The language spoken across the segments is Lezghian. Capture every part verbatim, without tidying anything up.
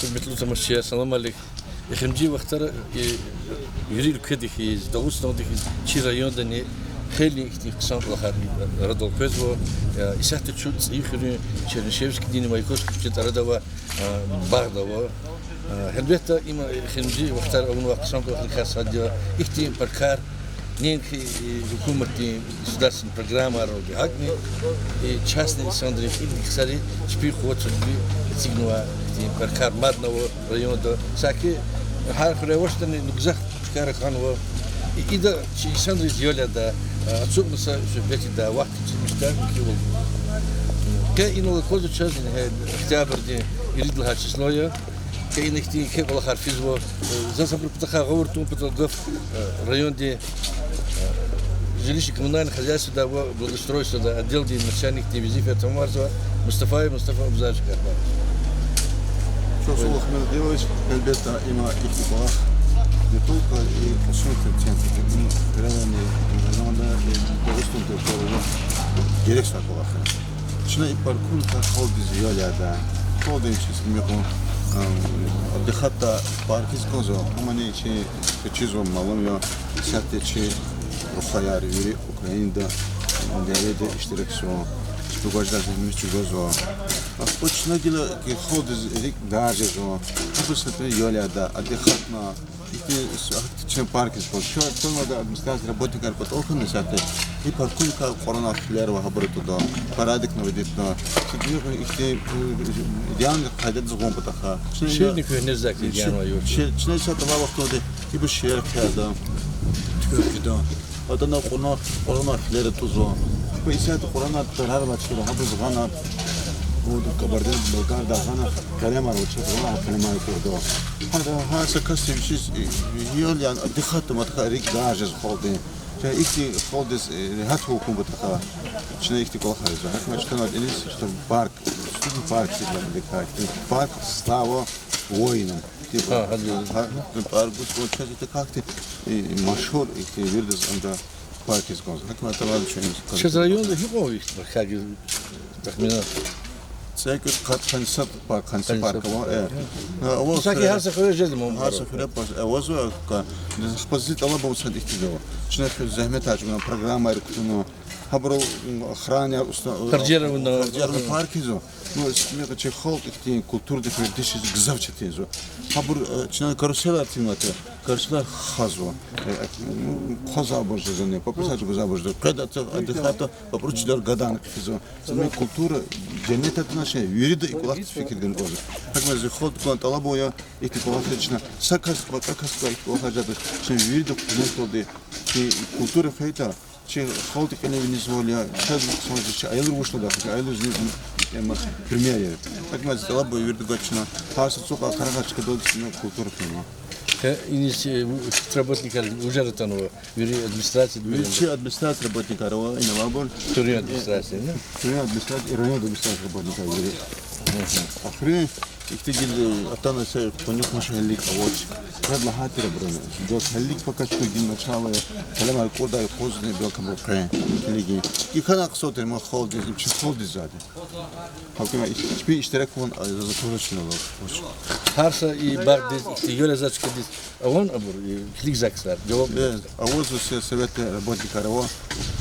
Гьуьрметлу тамашачияр, салам алейк. Эхиримжи вахтара, э, вири уьлкведа хьиз, Дагъустанда хьиз, чи райондани хейлин ихьтин хъсан кӀвалахар арадал къвезва. Э, исятда чун ЦӀийи хуьруьн Чернышевскийдин, Маяковскийдин куьчедин арада авай, э, багъда ава. Э, гьелбетда, им эхиримжи вахтара авунвай хъсан кӀвалахрикай сад я. Ихьтин паркар неинки, э, гьукуматдин, государственный программайралди, гьакӀни, э, частный инсанри, ихьтин ксари чпин къуватзавайди эцигнавай ихьтин паркар мадни ава районда. Саки гьар хуьре авачтӀани, ну, гзаф чкайра хьанва. И ида чи инсанриз ял ядай, э, ацукьна са суьгьбет ийидай вахт эцигмишдай мумкинвал. Къе инал аквазва чаз, ингье, октябрдин ирид лагьай число я. Къе ина ихьтин еке кӀвалахар физва. Э, заз абурун патахъай гъавурда тун патал гаф, э, райондин, э, жилищно-коммунальное хозяйстводай ва благоустройстводай отделдин начальникдин везифаяр тамамарзавай Мустафаев Мустафа Абузаровича кӀелда. Чухсагъул, Ахмед Гилович, гьелбетда, им ихьтин кӀвалах не только и Кьасумхуьруьн центрда, и районда, и Дагъустанда герекзавай кӀвалах я. Чна и паркуникай халкьдиз ял ядай. Халкьдин чиз мекьун, а, отдыхать авудай парк ийиз кӀанзава, амма чи чизва, малум я, исятда чи рухваяр вири Украинада, а, дяведа иштиракзава, чпи гважда зегьмет чӀугвазва. Ахпа чна гила и халкьдиз рикӀ дар жезва. Гьабур са ял ядай, отдыхать авуна, ихьтин с-, ахьтин чна парк ийиз кӀанзава. Чун, чун ада администрация работникар патал хьана исятда. И паркуникай кьурана хилер ва гьабур атӀуда, порядок наводить авуна. Чи дуьнья ихьтин, м, идеальный къайдадиз гъун патахъай. Чна ина ширни куьгьне зак чи-, идеальный чи-, вариант. Чна исятда авай вахтунда ибур шейэр хъийида, туькӀуьр хъийида. Атана кьурана, кьурана хилер атӀузва. Ва исятда кьурана тарар авачир, гьабуруз гъана, гьабур Кабардино-Балкарида гъана къелемар авачир, гъана къелемар кӀурда. Гьар, гьар са касди вичиз, э, ял яна, отдыхать авун патахъай рикӀ дар жез халкьдин. Чна ихьтин халкьдиз, э, регьят хьун патахъай чна ихьтин кӀвалахар ийизва. Гьакман чтана иниз, что парк, что парк, что парк, слава воинам. Гьа, гьа, гьа, парк гуз кӀан чаз, это как-то, э, машгьур, ихьтин виридаз анда парк ийиз кӀанзава. Гьакман товарищ чуьниз. Чаз районда гьикьван ихьтин парк, как, тахминан? ЦӀекӀуьд, къад-, къанни сад парк, къанни сад парк ава, э. Гьа, ава. Саки гьар са хуьре жезва, гьар са хуьре пас-, авазва, ка-, ахпа зи тӀалаб ава сад ихьтинзава. Чна хуьр зегьмет чӀугуна, программаяр кутуна, гьабурал, м, охранаяр уста-, харжер авуна, харжер авуна парк ийизва. Ну, с-, мекьи чи халкь ихьтин культурадик вердишиз гзаф четинзава. Гьабур, э, чна каруселар тинватӀа, каруселар хазва. Э, э, ну, хаза абур жезани, папусач гуз абур жезани. Къведа отдыхать авуна, папручилар гадани хъфизва. Сами культура женнет атана ше, вирида и кӀвалахдиз фикир гана кӀанзава. Гьакман зи халкьдивай тӀалаб ава, ихьтин кӀвалахар чна, са кас, пакьа кас кӀвалахар жеда, чна вирида хъуьнеталди, и культура хвейитӀа, чи халкьди кьиле винизвал я, чаз хъсан жез, чи аялриз вуч лагьайди я, чи аялриз, м, м, пример я. Гьакман зи тӀалаб ава вирида гваз чна, гьар са цукьа къарагъай чкадал чна культура хвена. Э, иниз, э, работникар вужар атанва, вири администрация, вири чи администрация работникар ава, ина авайбур. Хуьруьн администрация, да? Хуьруьн администрация, и район администрация работникар вири. Мгм. Ахпа ихьтин гила атана са къуник муш гьелелиг авач. Къвед лагьай тир абуру. Дос гьелелиг пока что гила начало я. Къелемар кӀурдай, къузни белки абур къе. Гьелелиг. И хьана хъсан тир ма халкьдиз, им чи халкьдиз жеди. Гьакуна иш-, чпи иштирак авун, а, за-, заслуженный ава. Гьар са и багъдиз, ихьтин ял язвай чкадиз авани абур, и килигзавай ксар, жаваб? Э, авазва се-, советда работникар ава,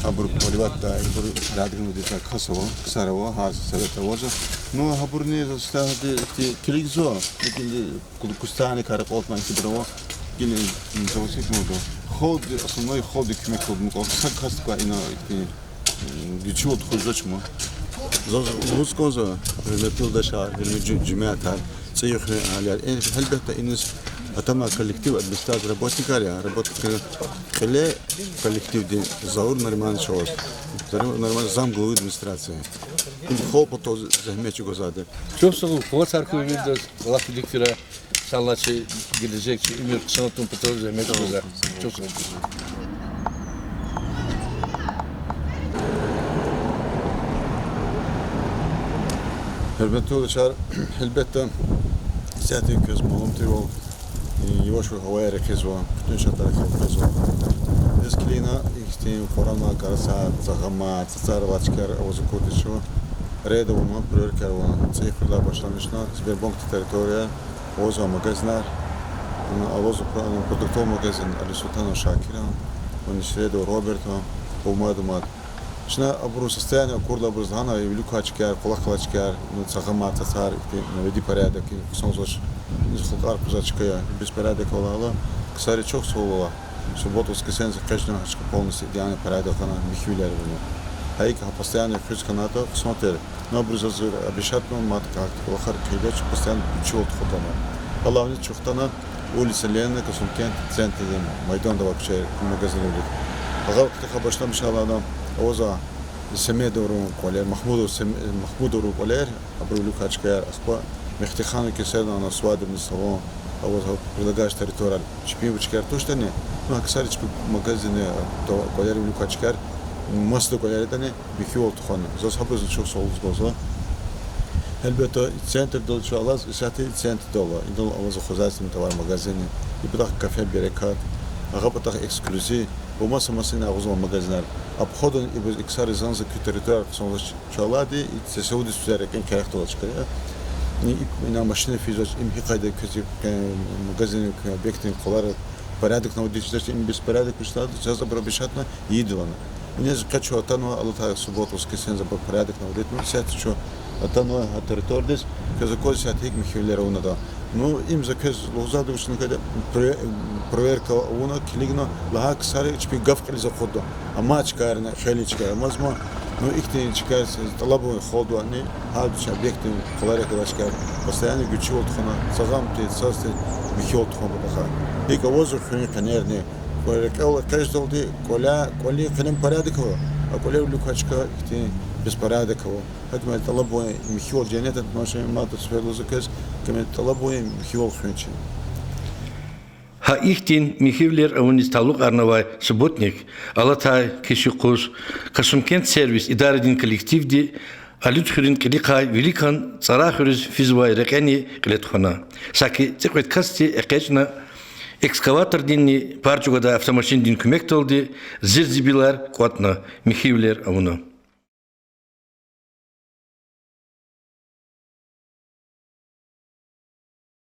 абур поливать ийидай, абур радгнудиса кас ава, ксар ава, гьар са советда авазва. Ну, абурни за стагьди ихьтин килигзава, лекин ку-, кустарникар акьалтна ихьтинбур ава, гила, м, заводить муду. Халкьди, основной халкьди куьмек авун кӀан, са касди квай ина ихьтин М, гичивал тухузвач ма. Заз лугьуз кӀанзава, гьуьрметлу юлдашар, гьуьрметлу жи-, жемятар, ЦӀийи хуьруьн агьалияр. Э, гьелбетда, иниз атанвай коллектив, администрация работникар я, работникар кьиле коллективдин Заур Нариманович аваз. Заур Нариманович, зам главы администрации. Им халкь патал зегьмет чӀугвазвайди. Чухсагъул, къуватар хьуй виридаз, Аллагь куьлуь хьурай. Иншаллагь, чи гележек, чи уьмуьр хъсан тун патал зегьмет гузвай. Чухсагъул. Гьуьрметлу юлдашар, гьелбетда, исятда квез малум тирвал, э, яваш-яваш гьаваяр экъечӀзава, хъуьтуьн шартӀар хъел къвезва. Эс килигна, ихьтин къурана караса, цагъама, цацара лачкар аваз акурди чун. Рейд авуна, проверкаяр авуна, ЦӀийи хуьрелай башламишна, Сбербанкдин территория, Авазва магазинар, ана авазва про-, продуктовый магазин Али Султанова Шакиран, ва Несредова Робертан, ва мад, мад. Чна абурун состояние акурла, абуруз лагьана, вилик квай чкаяр, кӀвалах галай чкаяр, ну, цагъа мад цацар, ихьтин наведи порядок, и хъсанзавач, халкьар куза чка я, беспорядок авайла, ксари чухсагъул ала. Суббота, воскресенье экъечӀна гьа чка полностью идеальный порядок хьана, михьивилер авуна. Гьа икӀ гьа постоянно хуьз хьанатӀа хъсан тир. Ну, абуруз заз обещатьна, мад гьахьтин кӀвалахар хъийидач, постоянно гуьчуьвал тухудайла. Главное, чухтана улица Ленина, Касумкент, центрдин майданда авай куьче, магазинрик. Агъа вахтунда башламишайла ана, аваза Семедоврун кӀвалер, Махмудов Сем-, Махмудоврун кӀвалер, абурун вилик квай чкаяр, ахпа Мехтиханован кесерна ана свадебный салон, аваза предлагающая территория, чпин вуч чкаяр туштани, ну, гьа ксари чпин магазинни, то кӀвалер, вилик квай чкаяр, масада кӀвалер ятӀани, михьивал тухвана. Заз гьабурузни чухсагъул лугьузва. Гьелбетда, центрдал чун алаз, исятда центрдал ала, идал авазва хозяйственный товар магазинни, и патахъ кафе Берекат, агъа патахъ Эксклюзив, ва маса-масани агъуз ала магазинар. Обходни ибур и ксари заз за куь территорияр хъсанвач чалади, и ЦСУ-диз физвай рекьин къерехдал чка я. И, и, ина машина физвач, им гьи къайда квез, э, магазин, куь объектдин къвалар порядок наводить жедач, им беспорядок вучиз лагьайтӀа, заз абур обещатьна ийидалана. Иниз къе чун атанва, алатай суббота, воскресенье абур порядок наводитьна, исятда чун атанва гьа территориядиз, квез аквазва исятда гьикӀ михьивилер авуна ада. Ну, им за квез лугьузвайди вуч лагьайтӀа, прове-, проверка авуна, килигна, лагьай ксари чпин гаф кьилиз акъудда. Амай чкайрини, хейлин чкайрини амазма, ну, ихьтин чкайриз тӀалабун халудани, гьа вичин объектдин къваларихъ галай чкаяр постоянно гуьчуьвал тухвана, цагъан тир, цаз тир, михьивал тухун патахъай. ИкӀ авазва хуьруьн къенерни, рекьел экъечӀдалди кӀваляй, кӀвалин къене порядок ава, а кӀвалер, вилик квай чка ихьтин беспорядок ава. Гьакӏ мад тӏалабун михьивал женнет атман, мад сефер лугьузва квез, гьакӏ мад тӏалабун михьивал хуьн чи. Гьа ихьтин михьивилер авуниз талукьарнавай субботник алатай киш юкъуз Касумкент сервис идарадин коллективди Алуьт хуьруьн кьилихъай виликан ЦӀарай хуьруьз физвай рекьени кьиле тухвана. Саки цӏикьвед касди экъечӏна, экскаватординни пар чӏугвадай автомашиндин куьмекдалди зирзибилар кӏватӏна, михьивилер авуна.